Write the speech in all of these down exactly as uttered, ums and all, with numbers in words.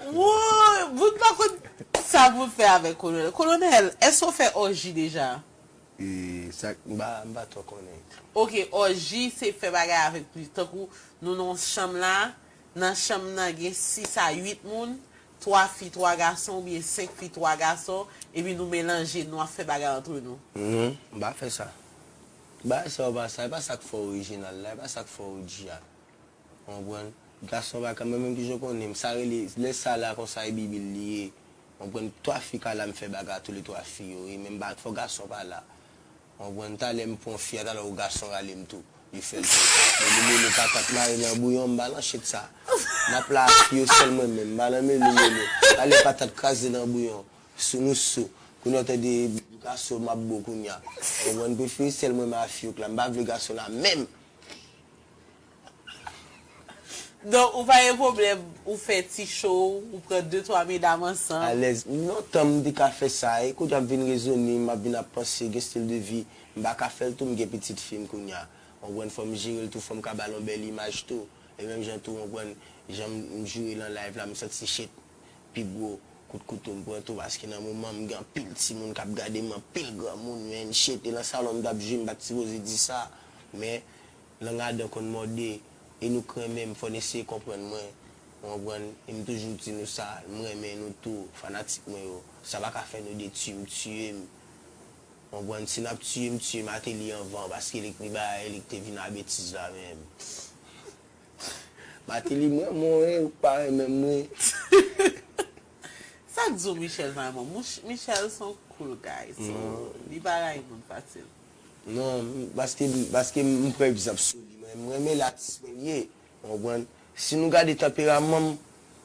Woy, moun pa konn sa pou fè avèk Kolonèl. Kolonèl, èske w fè òji deja? E sa, m pa, m pa twò konnen. Ok, òji se fè bagay avèk plis. Tankou nou nan yon chanm la, nan chanm nan gen sis a uit moun, twa fi, twa gason, oubyen senk fi, twa gason, epi nou melanje, nou ap fè bagay antre nou. Non, m pa fè sa. Bagay sa yo pa sa, e pa sa k fè w orijinal la, e pa sa k fè w O G a. Ou konprann? Gason pa ka, mwen menm ki jan w konnen m, sa rele, lè sa la konsa e bibil li ye. Ou konprann? Twa fi ka la m fè bagay a tou le twa fi yo, e menm ba, fò gason pa la. Ou konprann? Talè m pran fi a, talè yon gason rale m tou. Li fè l tou. Meli meli patat mare nan bouyon, m pa nan shit sa. M ap la ak fi yo sèl mwen menm, m pa nan meli meli. Talè patat kraze nan bouyon, sou nou sou. Kounye a w tande gason m ap bo kounye a. Ou konprann? Prefere sèl mwen menm a fi yo k la, m pa vle gason la menm. Donk, ou pa gen pwoblèm, ou fè ti show, ou pran de twa medam ansanm. Alèz. Lontan m te ka fè sa, e kounye a m vin rezone, m ap vin ap panse, gen stil de vi, m pa ka fè l tou, m gen pitit fi m kounye a. Ou konprann, fò m jere l tou, fò m ka ba l yon bèl imaj tou. E menm jan tou, ou konprann, jan m, m joure nan live la, m santi shit, pi gwo kout kouto m pran tou, paske nan moman m gen anpil timoun k ap gade m, anpil granmoun, men shit, e nan salon m t ap jwe, m pa t sipoze di sa, men lang adan konn mòde, e nou k renmen m, fò n eseye konprann mwen, ou konprann, e m toujou di nou sa, m renmen nou tou, fanatik mwen yo, sa pa ka fè nou detwi m, tiye m, ou konprann, si n ap tiye m, tiye Martelly anvan, paske li k pi bagay, li k te vin a betiz la menm. Martelly, m renmen w, wi, ou pa renmen m, wi. Sa k di w Michel pa renmen w? Mouch-, Michel se yon cool guy, so li pa rayi moun fasil. Non, paske, paske m pran egzanp sou li. Mwen, m renmen l, atis mwen l ye. Ou konprann? Si nou gade tanperaman m,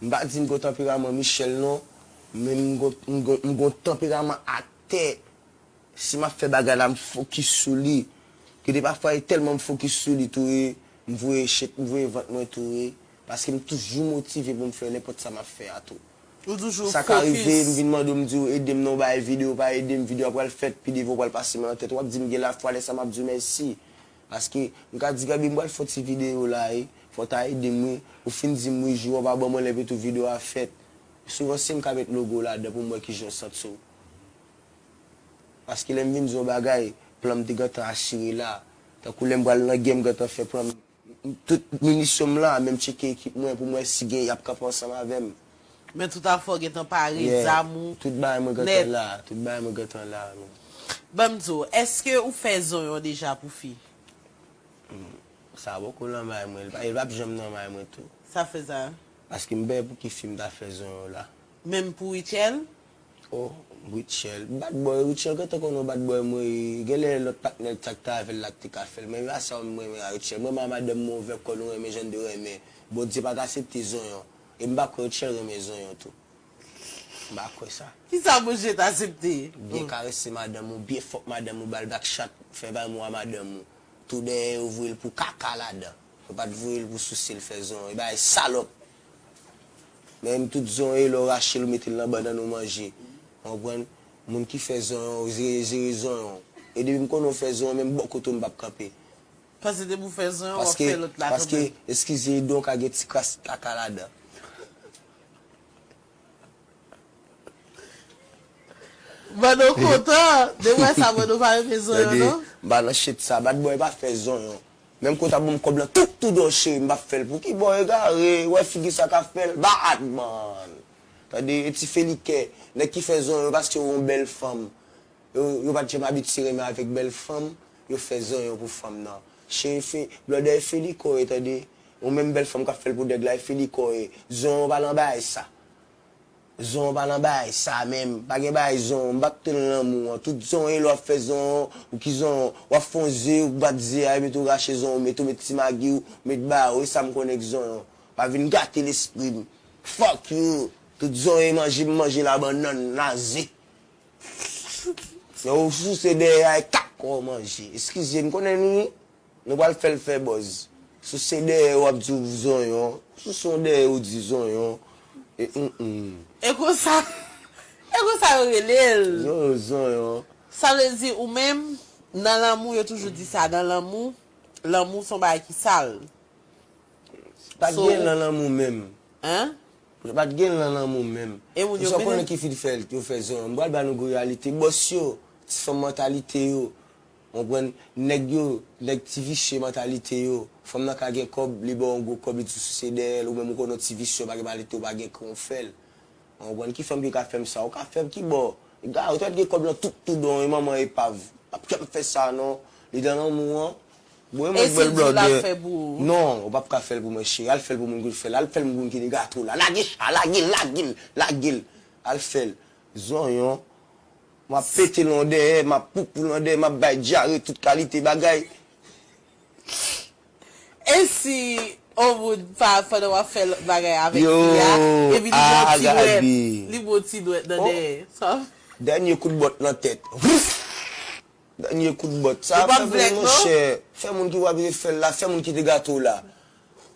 m pa di m gon tanperaman Michel non, men m gon, m gon, m gon tanperaman atè. Si m ap fè bagay la, m fokis sou li. Gen de pafwa, e tèlman m fokis sou li tou, e m voye shit, m voye vant mwen tou, e paske m toujou motive pou m fè nenpòt sa m ap fè a tou. Ou toujou Sa ka rive, m fokis. Vin mande w, m di w, ede m nan yon bagay, videyo pa ede m, videyo a pral fèt, pi devan w pral pase men nan tèt, w ap di m gen lafwa, lè sa m ap di w mèsi. Paske, m ka di, Gaby, m pral fè yon ti videyo la, e fò w ta ede m, wi. Ou fin di m, wi, jou a w pa ban mwen lè pou tou videyo a fèt. Souvan, se m ka met logo ladan pou m wè kijan w santi w. Paske lè m vin di yon bagay, plan m te gentan asire la. Tankou lè m pral nan gè, m gentan fè plan m. Tout minisyon m la, men m tcheke ekip mwen pou m wè si gen y ap kanpe ansanm avè m. Men tout afè w gentan pare, Yeah. zam ou. Tout bagay mwen nèt. Gentan la, tout bagay mwen gentan la, men. Ban m di w, èske ou fè zonyon deja pou fi? Sa poko nan may mwen, li pa, li p ap janm nan may mwen tou. Sa fè sa? Paske m pè pou ki fi m ta fè zonyon la. Menm pou Rutshelle? Oh, Rutshelle. Bad boy, Rutshelle gentan konn yon bad boy mwen ye. Genlè lòt patnè l t ak ta avè l la k te ka fè l. Men a sa mwen renmen a Rutshelle. Mwen renmen a madanm mwen ouvè kò nou renmen jan n de renmen. Bondye pa t aksepte zonyon. E m pa kwè Rutshelle renmen zonyon tou. M pa kwè sa. Kisa Bondye t aksepte? Byen karese madanm ou, byen fòk madanm ou, ba l back shot, fè bay mou a madanm ou. Tou dèyè yo voye l pou kaka ladan. Yo pa t voye l pou souse l fè zonyon. E bagay salòp. Men m tout zonyon e lè w rache l ou mete l nan bannann ou manje. Ou konprann? Moun ki fè zonyon, jere, jere zonyon. E depi m konnen w fè zonyon, menm bò kote w m p ap kanpe. Paske depi w fè zonyon, w ap fè lòt la Paske, kanmenm. Eskize, don ka gen ti kras kaka ladan. Mano kontan, de wè sa, Mano pa renmen zonyon, non? M pa nan shit sa, bad boy pa fè zonyon. Menm kote ap ban m kòb lan, tout, tout don cheri, m p ap fè l. Pou ki bò egare, wè figi sa ka fè l, bad man. Tande, e ti felikè, nèg ki fè zonyon paske w yon bèl fanm. Yo, yo pa t janm abitye renmen avèk bèl fanm, yo fè zonyon pou fanm nan. Cheri fe, blòdè e felikò e tande. Ou menm bèl fanm k ap fè l pou nèg la, e felikò e. Zonyon pa nan bagay sa. Zonyon pa nan bagay sa menm. Pa gen bagay zonyon. M pa t nan lanmou an. Tout zonyon e lè w ap fè zonyon, ou ki zonyon, w ap fè yon ze, ou bat ze a, epi tou rache zonyon, ou met, ou met ti magi, ou met ba yo. E sa m konnen k zonyon. Pa vin gate lespri m. Fuck you. Tout zonyon e manje, m manje la bannann, naze. Yo, ou souse dèyè a e kaka w manje. Eskize, m konnen nou, nou pral fè l fè buzz. Souse dèyè w ap di w zonyon. Souse yon dèyè ou di zonyon. E, mm, mm. E konsa, e konsa yo rele l. Zonyon, zonyon. Sa vle di ou menm, nan lanmou, yo toujou di sa, nan lanmou, lanmou se yon bagay ki sal. Pa So, gen nan lanmou menm. Hein? Yo pa t gen lan lanmou menm. E moun yo Ou sa konnen mennen. Ki fi l fè l, yo fè zon. M pral ba nou gwo reyalite. Bòs yo, ti fanm mantalite yo. Konprann? Nèg yo, nèg ti visye mantalite yo. Fanm nan ka gen kòb, li ba w yon gwo kòb, li di w souse dèyè l, ou menm ou konnen w ti visye, w pa gen mantalite, w pa gen kran w fè l. Ou konprann? Ki fanm ki ka fè m sa? Ou ka fè m ki bò? Gade, ou t ap gen kòb lan tout, tout don, e manman epav. P ap janm fè sa, non. Li dan lanmou an. Bon, e E mwen si bwè l l di w l ap blòdè. Fè pou ou? Non, ou p ap ka fè l pou mwen, cheri. Al fè l pou moun ki fè l. Al fè l pou moun ki gen gato la. Lage cha, lage l, lage l, lage l. Al fè l. Zonyon. M ap pete l yon dèyè, m ap poupou l yon dèyè, m ap bay dyare, tout kalite bagay. E si yon moun pa pandan w ap fè lòt bagay avèk Yo, fi a, epi li ah, bon ti dwèt, Gaby. Li bon ti dwèt nan Oh. Dèyè. Sa Dènye kout bòt nan tèt. Wouf! Dènye kout bòt. Sa Ou p ap fè vlèk, moun non? Chè. Fè moun ki w ap fè l la, fè moun ki te gato w la.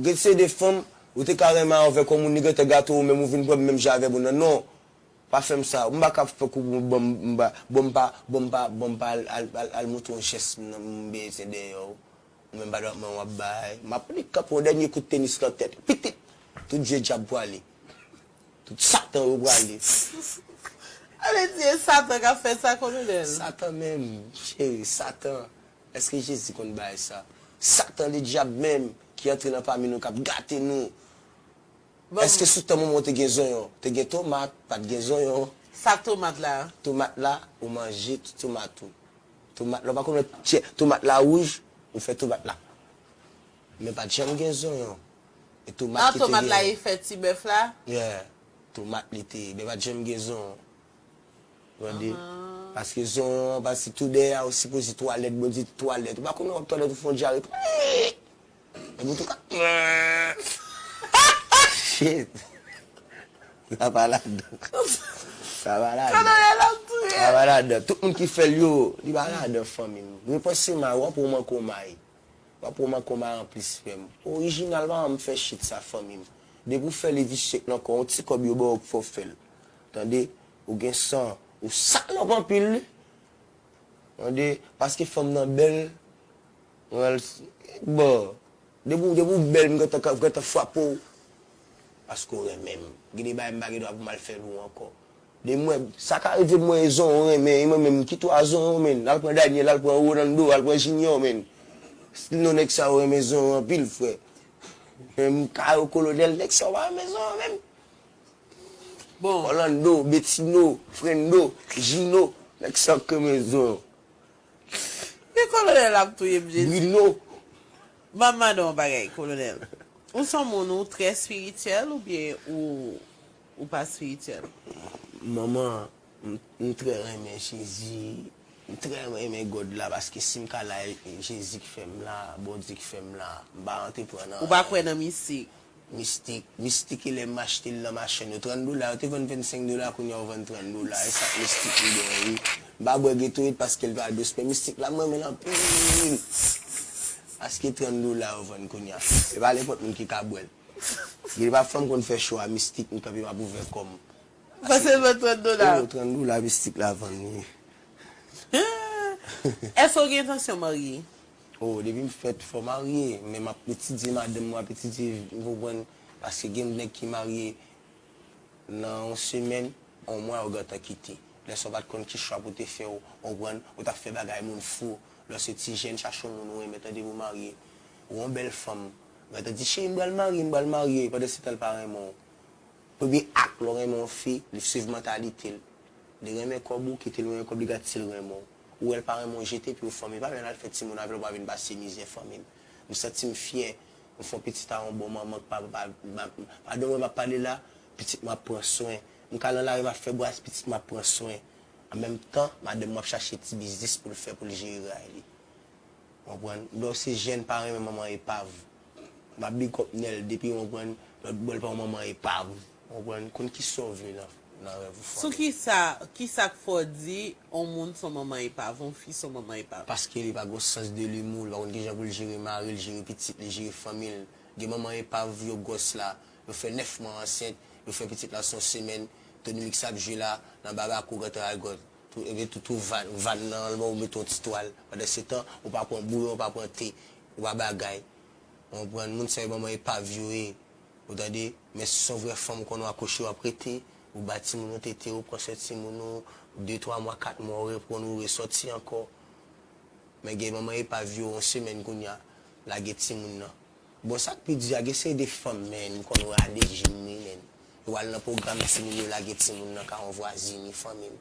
Gen se de fanm, ou te ka renmen avèk yon moun, li gentan gato w, menm ou vin pran menm jan avè moun nan. Non. Pa fè m sa. M pa ka fè kou pou bon, m pa, bon, m pa, bon, m pa, bon, m pa al, al, al, al montre yon jès nan m byen se dèyè w. Ou menm pa dwat mwen w ap bay. M ap li kanpe yon dènye kout tenis nan tèt. Pitit! Tout vye dyab pwale. Tout satan yo pwale. Ale di e Satan k ap fè sa, kolonèl. Satan menm, cheri, Satan. Èske Jezi konn bay sa? Satan ledyab menm ki antre nan pami nou k ap gate nou. Bon, Èske sou tan manman w te gen zonyon? Te gen tomat, pa t gen zonyon. Sa tomat la? Tomat la, ou manje tout tomat ou. Tomat la, ou pa konn wè tchè, tomat la wouj, ou fè tomat la. Men pa t janm gen zonyon. E tomat Nan ki te tomat la gen. E fè ti bèf la? Yeah. Tomat li te ye. Men pa t janm gen zonyon. Tande? Paske zonyon an, paske tou dèyè a, ou sipoze twalèt, Bondye twalèt. Ou pa konnen w ap twalèt, ou fè yon dyare. E bout ou ka. Shit. Sa pa ladan. Sa pa ladan. Kolonèl ap touye. Sa pa ladan. Tout moun ki fè l yo, li pa ladan fanmi m. Repanse may, w ap wè w manke w may. W ap wè w manke w may anplis frè m. Orijinal pa m fè shit sa fanmi m. Depi w fè li visye nan kò, yon ti kòb yo ba w fò w fè l. Tande? Ou gen san, ou salòp anpil wi. Tande? Paske fanm nan bèl, bon, depi w, depi w bèl, m gentan ka, gentan frape w. Paske w renmen m. Gen de bagay m pa gen dwa pou m al fè l ou ankò. De mwen, sa ka rive mwen e zonyon renmen, e mwen menm ki twa zonyon menm. Al pran Daniel, al pran Ronaldo, al pran Junior menm. Still non nèg sa yo renmen zonyon anpil frè. Menm Kayo Kolonèl, nèg sa yo pa renmen zonyon menm. Bon, Orlando, Betino, Frendo, Gino, nèg sa k renmen zonyon. men kolonèl ap touye m, Jezi. Bruno. Ban m mande w yon bagay, kolonèl. Ou se yon moun ou trè espirityèl oubyen ou, ou pa espirityèl? Manman, m, m trè renmen Jezi. M trè renmen God la paske si m ka la, e Jezi k fè m la, Bondye k fè m la. M pa antreprann nan Ou pa kwè nan mistik? Mistik, mistik e lè m achte l nan machann yo trant dola, yo te vann vennsenk dola, kounye a yo vann trant dola. E sa k mistik li gen wi. M pa bwè Gatorade paske l pa dous, men mistik la m renmen l anpil. Paske trant dola yo vann kounye a. E pa nenpòt moun ki ka bwè l. Gen pa fanm konn fè cho a mistik, m kanpe m ap ouvè kò m. Paske l vann trant dola. Oh, trant dola mistik la vann wi. Èske w gen entansyon marye? Oh, depi m fèt fò marye, men m ap etidye madanm mwen, m ap etidye, m konprann, paske gen nèg ki marye nan yon semèn, yon mwa yo gentan kite. Lè sa w pa t konn ki chwa pou te fè, w konprann, ou t ap fè bagay moun fou. Lè w se ti jèn, chache yon moun ou renmen tande pou w marye. Ou yon bèl fanm, gentan di cheri m pral marye, m pral marye, pandan se tan l pa renmen w. Premye ak lè w renmen yon fi, li swiv mantalite l. Li renmen kòb ou, kite l renmen kòb li, gad si l renmen w. Ou wè l pa renmen w, jete pye w fanmi, pa vin al fè timoun avè l, ou pa vin pase mizè fanmi m. M santi m fyè, m fè yon pitit a yon bon manman k pa, pa, pa, pa, padan mwen m ap pale la, pitit mwen ap pran swen. M ka nan lari m ap fè bras, pitit mwen ap pran swen. An menm tan, madanm mwen ap chache ti biznis pou l fè pou l jere ray li. Konprann? Lè w se jèn pa renmen manman epav. M ap big up Nèl depi konprann lòt bò l pa yon manman epav. Konprann? Konn kisa w vle nan, nan rèv ou Sou fanmi. Kisa, kisa k fè w di yon moun se yon manman epav, yon fi se yon manman epav? Paske li pa gon sans de l'humour, li pa konn kijan pou l jere mari l, jere pitit li, jere fanmi l. Gen manman epav yo gwòs la, yo fè nèf mwa ansent, yo fè pitit la se yon semèn, Tony Mix ap jwe la, nan Babakou, Gòt Ragòt. Tou, epi tou, tou van, van nan, ou mete yon ti twal. Pandan se tan, ou pa pran bouyon, ou pa pran te, ou pa bagay. Ou konprann? Moun sa yo manman epav yo ye. Ou tande? Men si se yon vrè fanm ou konn ou akouche w ap rete, ou ba timoun ou tete, ou pran swen timoun ou, de twa mwa, kat mwa, ou reprann, ou resòti ankò. Men gen manman epav yo yon semèn kounye a, lage timoun nan. Bon, sa k pi di a, gen seri de fanm, men, m konn wè a Dejin, wi, men. Yo al nan pwogram timoun, yo lage timoun nan ka yon vwazin, fanmi m.